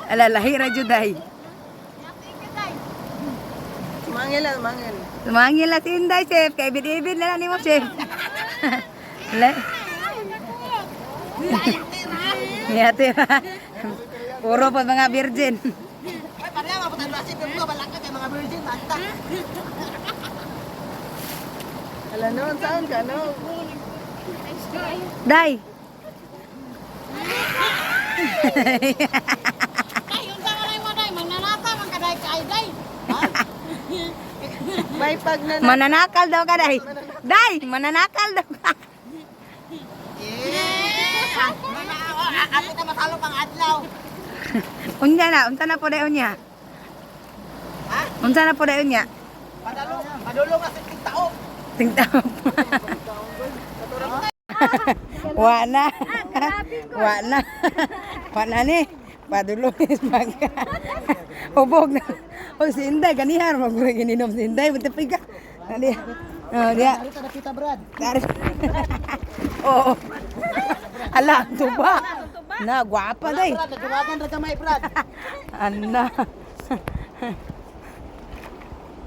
Ala, lahi ra jud ay. Mangil lang, mangil. Tumangil na si Inday, chef. Kay ibid-ibid na lang nimo, chef. Le. Yate ra. Puro pa mga virgin. Ay, pareha, mapunta na si Peplo, balaka kay mga virgin, banta. Ala noon, saan ka, no? Day. Day, unsa man ay mo day, mananata man ka day kay day. May pag na Mananakal daw ka, Day. Day, mananakal daw ka. Eh! Apit na masalop ang adlaw. Unya na, unsa na po day unya? Ha? Unsa na po day unya? Padalo, padulong nga sa tao. Tingtao. Wa na. Wa na. Wa na ni. Padulong is mag. Ubog na. O si Inday ganihar mag gininom si Inday buti ka. Nani. Oh, diya. Narita na kita, Brad. Dari. Oo. Ala, ang tuba. Na, gwapa day. Brad, naguragan ra gamay, Brad. Ana.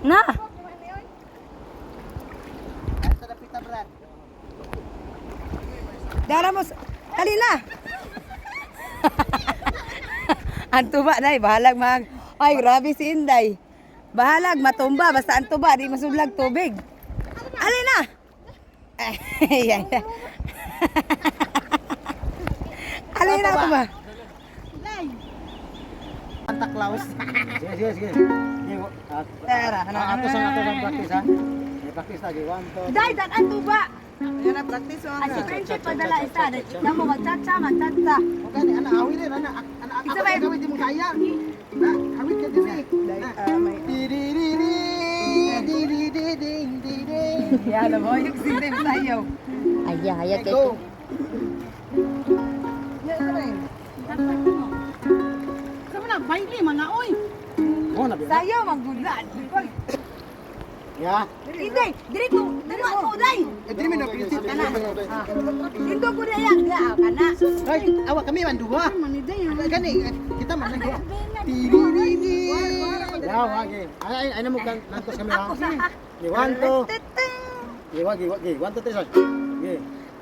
Na. Narita na kita, Brad. Dara mo. Dali na. Ang tuba day, bahalag mag. Ay, grabe si Inday. Bahalag matumba basta ang tuba di masublag tubig. Ali na. Ay, ay, ay. Ali na tuba. Santa Claus. Sige, sige, sige. Sige, Tara, ato sa practice ha. May practice lagi. One, two, Day, dan ang tuba. Ayan na, practice oh. Ay, si Friendship padala isa. Namo magtsatsa, magtsatsa. Okay, ni ana awit rin, ana ana Isa ako ba yun? gawin di mo kaya. Na, awit ka din eh. Na. Di di di di di di di ding di ding. Yan mo, yung sindim tayo. Aya, aya Okay, go. Yeah, ito na eh. Sa man baili man na oy. Oh, na biya. Sayo, maggulan. Ya. Hindi, diri ko, diri ko, day. Eh, dili man na prinsip ka na. Indo ko na yan, ya, kana. Ay, awa kami man duha. Gani, kita man lang duha. Di di di di. Ya, wagi. Ay, ay, ay na mo kan nantos kami ha. Gi, one, two. Gi, wagi, wagi. One, two, three, sorry. Gi.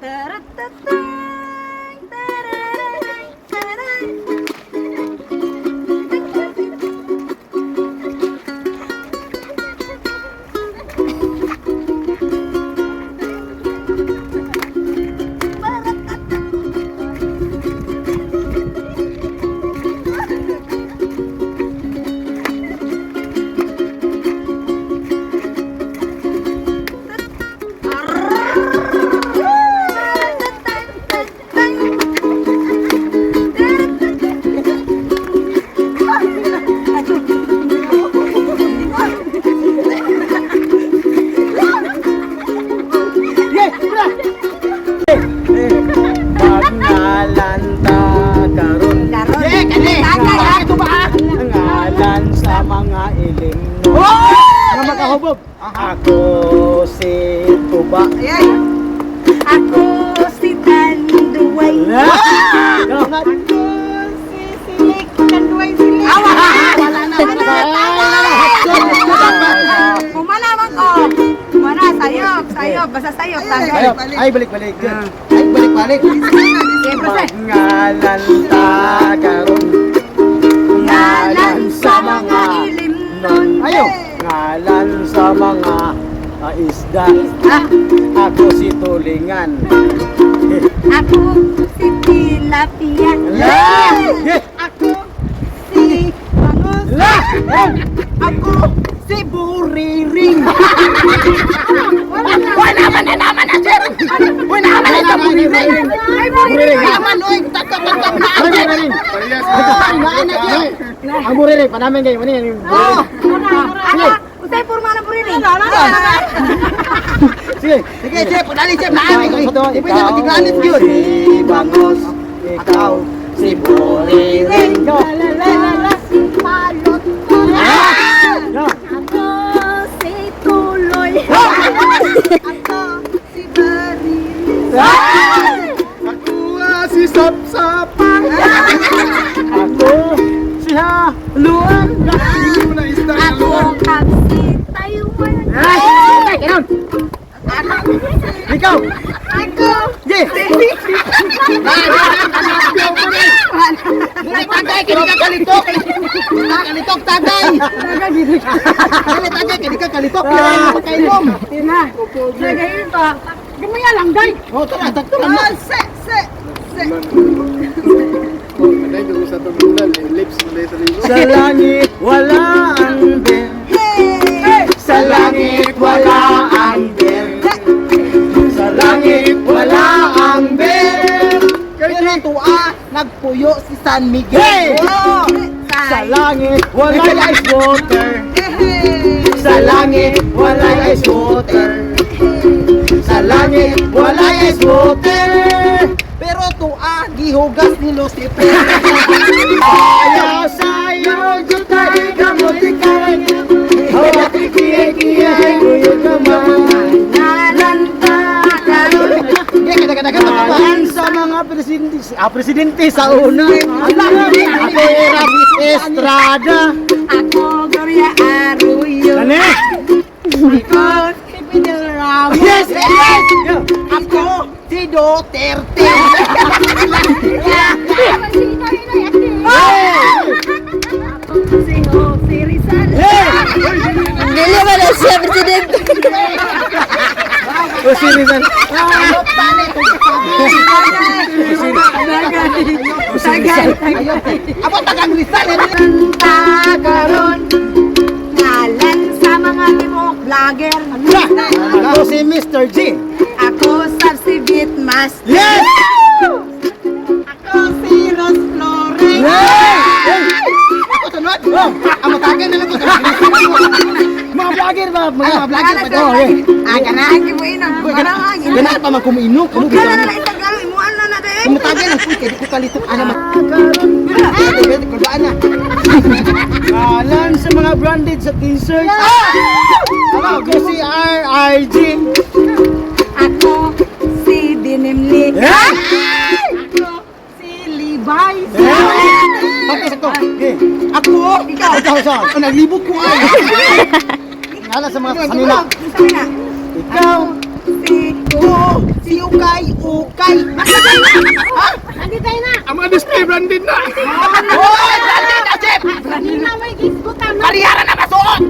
Taratatang, tararay, taray. Pangalan ta karon. Karon. Eh, kani. Tagay, ah. Ito ba? Ngalan sa mga ilim no. Nga makahubog. Ako si Tuba. Ay, ay. Ako si Tanduay. Go. Ako si Silik, Tanduay Silik. Awa! Wala na, wala na. Kumala man ko. Kumala, sayop, sayop. Basta sayop, tagay. Ay, ay, balik, balik. Ay, balik, balik. Siyempre, sir. Ngalan ta karon. Ngalan sa mga ilim nun. Ayo, ngalan sa mga isda. Ah, Ako si Tulingan. ako si Tilapia. La! Yeah! Ako si Bangus. La! Ako si Buriring. Wala man na naman na, sir. Wala man na sa Buriring. Ay, buriring. Wala man, oy. Takap-takap na. Ay, buriring. Ay, na, sir. Ang buriring, panamin kayo. Ano yan? Yung Oh, buriring. ano? Usay porma na buriring. Sige. Sige, sir. Padali, sir. Naami ko. Ikaw, Di pwede magtiglalit yun. si Bangus. Ikaw si Buriring. Go. La la la la si palot. Go. Ako si Tuloy. Ako si Bariling. Ako si Sapsap. Sa Ako si Haluan. Hindi mo na isda. Ako si Taiwan. Ay, kanon. Ikaw. Ako. Ge. Dili tagay kay di ka kalitok. Kalitok tagay. Tagay dito. Dili tagay kay di ka kalitok. Kaya mo kainom. Tina. Nagayon pa. Gamaya lang day. Oh, tara, takto lang. Ah, se se se. Sa langit wala ang bell. Hey! Sa langit wala ang bell. Sa langit wala ang bell. Pero tuwa, nagpuyo si San Miguel. Hey! Oh! Sa langit walay ice water. Hey! Sa langit walay ice water. Sa langit walay ice water. Pero tuwa, gihugas ni Lucifer. Ayaw sa'yo, jutay kamuti ka. Hawak kiyay kiyay, kuyo ka man. Nalanta karon. Hindi, kada-kada pa. Ayan sa mga presidente, presidente sa una. Ako Rabi Estrada. Ako Gloria Arroyo. Ano? Ako si Fidel Ramos. Yes! Yes! Ako, si Duterte. Ako si Noy Aquino. Ako si Jose Rizal. Dili ba na siya presidente? O si Rizal. Tagay. Tagay. Abo tagang Rizal. eh. Nalanta karon. Ngalan sa mga tibuok vlogger. Ako si Mr. G. Ako sab si Beatmaster. Yes! Ako si Ros Flores. Yes! Ako sunod. Amo tagay na lang ko. Mga vlogger ba? Ay, mga vlogger pa Oh, eh. Ah, ganahan mo inom. Ganahan. Ganahan pa man kumiinom. Kamo Gana na lang Tagalog, imuan na na dahil. Amo tagay lang kay di ko kalitok ana man. Pwede kulbaan na. Alan sa mga branded sa t-shirt. Ako si RRG. Ako si Dinimli. Yeah! Ako si Levi's. Sakto sakto. Okay. Ako. Ikaw. Ikaw sa. Oh, naglibot ko ay. Alan sa mga sanina. Sabi na. Ikaw. Si Ko si Ukay Ukay. Andi tayo na. Ang mga display branded na. Hoy, branded na chef. Kanina may gisgutan na. Kariyara na masuot.